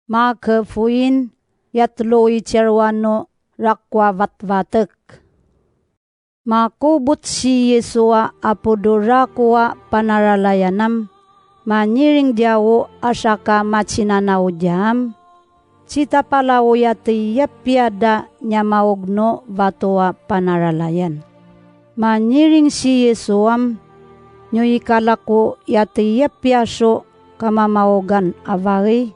马可福音 3 icherwano rakwa vatvatek. Makubot si Yesua apudo rakwa panaralayanam, manyiring jawo asaka machinanaw jam, cita palawya tiyapiada nyamaugno vatua panaralayan. Manyiring si Yesuam, nyuikalako yatiyapiaso kamamaugan avari,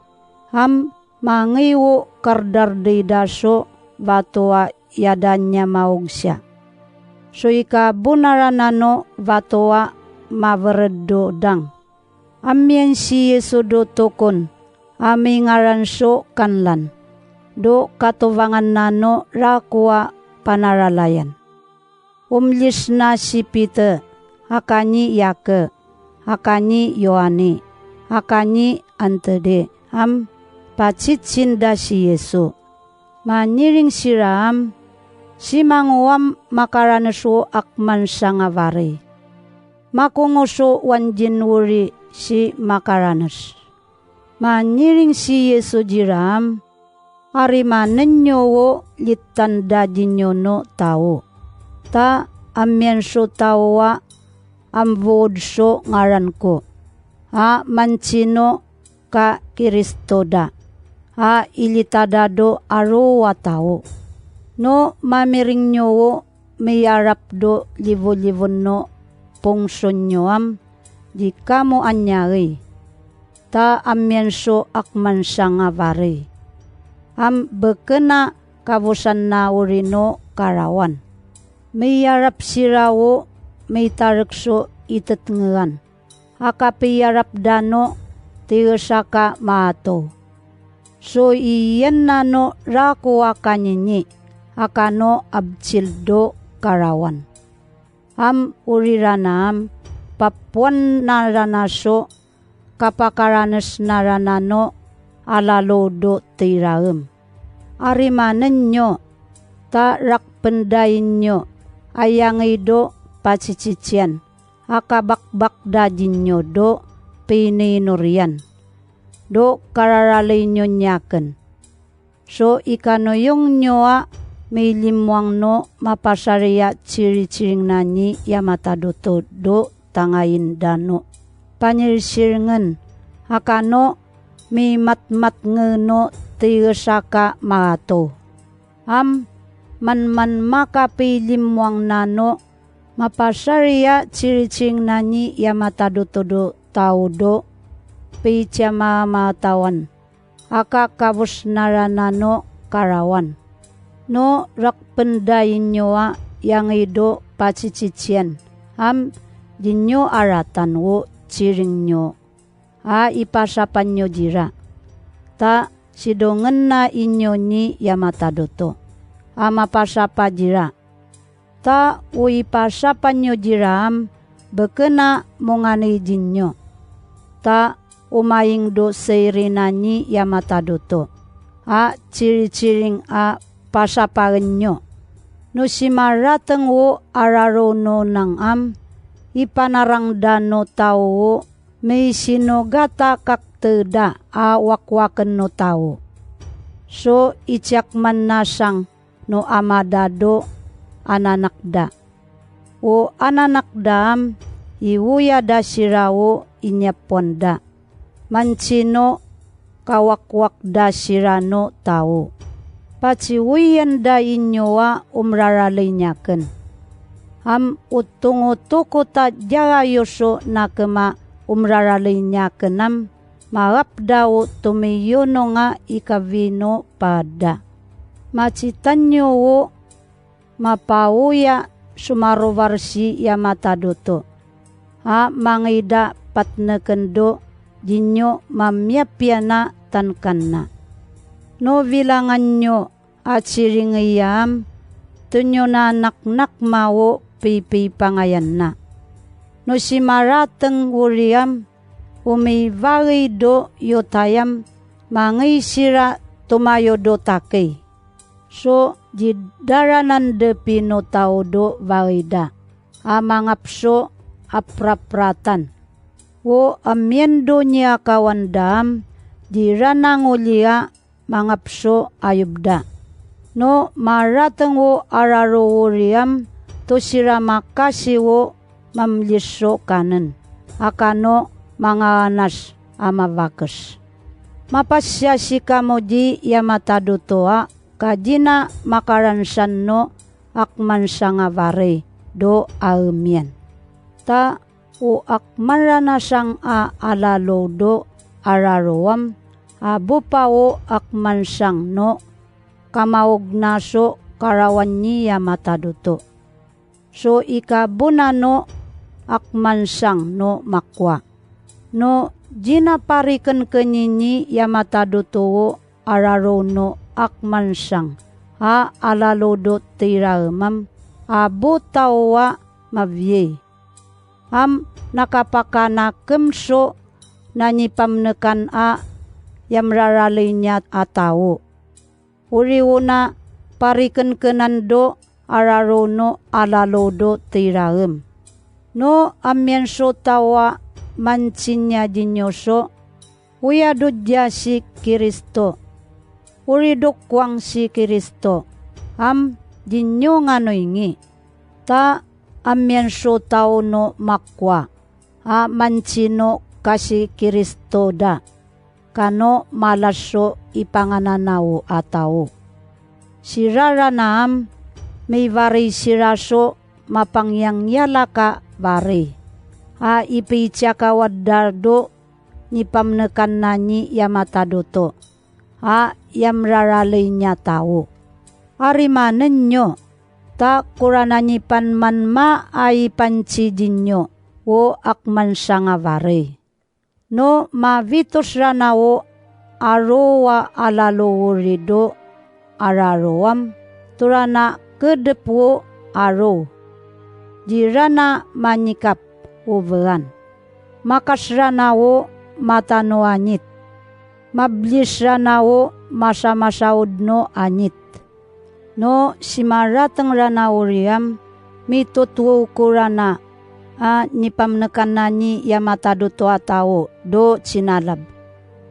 am mangiwo kardardidaso vatua yadanya maug siya. So ikabunaranano vatua maveredo dang. Amien si Yesu do tukon, amingaran so kanlan. Do katuvangan nano rakwa panaralayan. Umlis na si Peter, akanyi Yake, akanyi Yohane, akanyi Antede, am pacitsinda si Yesu. Manyiring siraam, si manguam makaranesu akman sangavari. Makungusu wanjin wuri si makaranes. Manyiring si Yesu jiram, arima nenyowo litanda jinyono tau. Ta amyensu tawa amvudso ngaranko. A mancino ka Kristoda. A ilitadado aruwa tao. No mamiring nyowo miyarap do livo-livon no pungson nyoam di kamo anyari. Ta amyenso akman sangavari. Am bekena kavusan na urino karawan. Miyarap sirawo mitarekso itetngean. Akapiyarap dano tigesaka maato. So iyen nano rakuwa kanyinyi akano abcildo karawan. Am uriranam papuan naranaso kapakaranes naranano alalodo tiraem. Arimanenyo ta rakpendainyo ayangido pacicician akabakbak dajinyo do pininurian. Do kararalinyo nyaken. So ikanoyong nyoa milimwang no mapasaria ciri-ciring nani yamatadoto do tangayin dano. Panyirsirengen akano mimat-mat ngeno tigesaka maato. Am man-man makapilimwang nano mapasaria ciri-ciring nani yamatadoto do tau do pichamatawan aka kavus naranano karawan. No rakpendain nyoa yang ido pacicician am jinyo aratan wo ciring nyo a ipasapan nyo jira. Ta sidongen na inyo ni yamatadoto ama pasapa jira. Ta uipasapan nyo jira am bekena mongani jinyo. Ta umaying do seirinani yamatadoto a ciri-ciring a pasaparenyo. No simarateng wo araro no nang am ipanarang dano tau wo may sinogata kakteda a wakwaken no tau. So icak man nasang no amadado ananakda. O ananakdam iwuya da sirawo inyaponda. Mancino kawakwak da sirano tao. Paciwiyan da inyoa umraralinyaken. Am utungutuko ta jagayoso nakema umraralinyakenam marap daw tumiyono nga ikavino pada. Macitanyo wo mapauya sumarovarsi yamatadoto. A mangida patnekendo jinyo mamyapiana tankanna. No bilangan nyo atsiringiyam tunyo na naknak mawo pipi pangayan na. No simarateng uriam umivari do yotayam mangisira tumayo do take. So jidaranan de pino tao do varida. Amangapso aprapratan. Wo amiendo niya kawandam Di ranangulia mangapso ayubda. No maratengu araruuriam tosira makasiwo mamliso kanen. Akano manganas amavakes. Mapasya sikamudi yamatadutoa kajina makaransan no akmansangavare do aumien. Ta u akmaranasang a alalo do araruam abupawo akmansang no kamaugnaso karawan niya mataduto. So ikabunano akmansang no makwa. No jinapariken kenyinyi yamataduto araro no akmansang a alalodo tiraemam abu tawa mavye. Am nakapakana kemso nanyipamnekan a yamraralinya atau. Uriuna pariken kenando ararono alalodo tiraem. No amienso tawa mancinya jinyoso uyadudya si Kristo. Uridukwang si Kristo. Am jinyo nganoingi. Ta amienso tao no makwa. A mancino kasi Kristo da. Kano malaso ipangananaw atao. Siraranaam may vari siraso mapangyangyalaka vari. A ipichakawadardo nipamnekan nani yamataduto. A yamraralay niya tao. Arimanen nyo, ta kurananipan man ma ay panchidinyo o akmansangavare. No mavitos ranao arowa alalowurido araroam turana kedepu aro. Jirana manikap uvean. Makasranao matano anit. Mablisranao masamasaudno anit. No simarateng ranauriam mitutwu kurana a nipamnekan nani yamataduto atao do cinalab.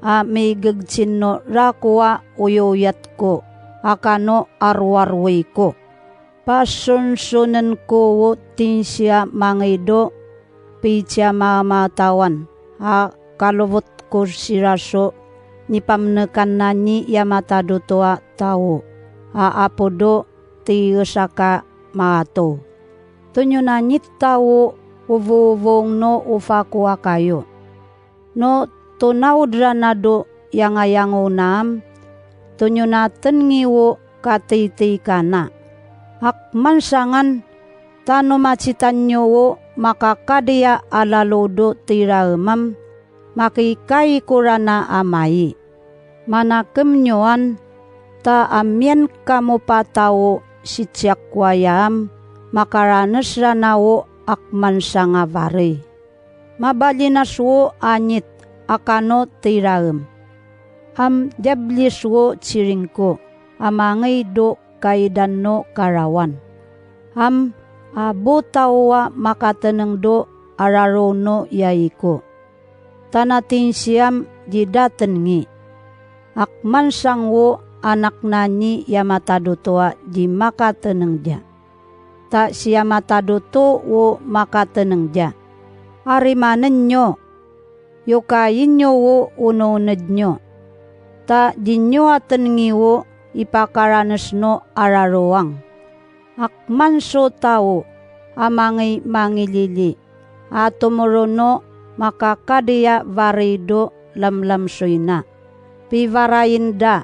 A meigegcinno rakua uyuyat ko akano arwarwi ko. Pasunsunen ko tinsia mangido picha mamatawan a kaluvut ko siraso nipamnekan nani yamataduto atao. A apodo tiusaka maato. Tunyunanit tao uvu-uvung no ufakuwa kayo. No tunaudranado yangayango naam, tunyunaten ngiwo katiti kana. Akmansangan tano macitan nyowo makakadia alalodo tiraemam, makikai kurana amai. Manakem nyoan ta amien kamu patao sitsiakwayam makaranes ranao akmansangavare. Mabalinaswo anit akano tiraem. Am jabliswo ciringko amangay do kaidanno karawan. Am abu tawa makateneng do ararono yaiko. Tanatin siam jidatengi. Akmansangwo anak nani yamatadutoa di makateneng ja. Ta siyamataduto wo makateneng ja. Arimanen nyo. Yukayin nyo wo ununed nyo. Ta dinyo atengi wo ipakaranes no araroang. Akmanso tao amangi mangilili. Atumuruno makakadia varido lamlamsuina. Pivarayin da.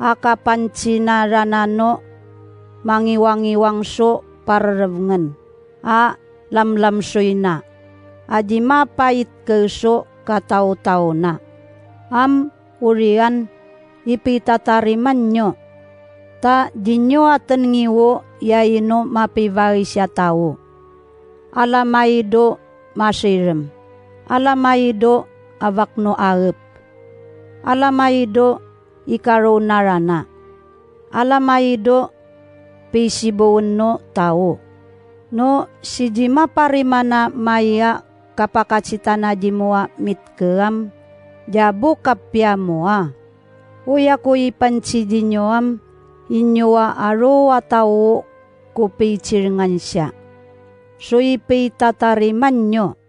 Akapancina ranano mangiwangiwang so parrevngen a lamlamsuina adi mapait keso katau-tau na am urian ipitatariman nyo ta dinyo aten ngiwo yaino mapivari siya tao alamaido masirem alamaido avakno arep alamaido ikaro narana. Alamaido pisibuun no tao. No sijima parimana maya kapakacitana jimua mitkeam Ya bukapiamoa. Uya ko ipancidinyoam inyoa aroa tao ko picirngan siya. Suipay tatariman nyo.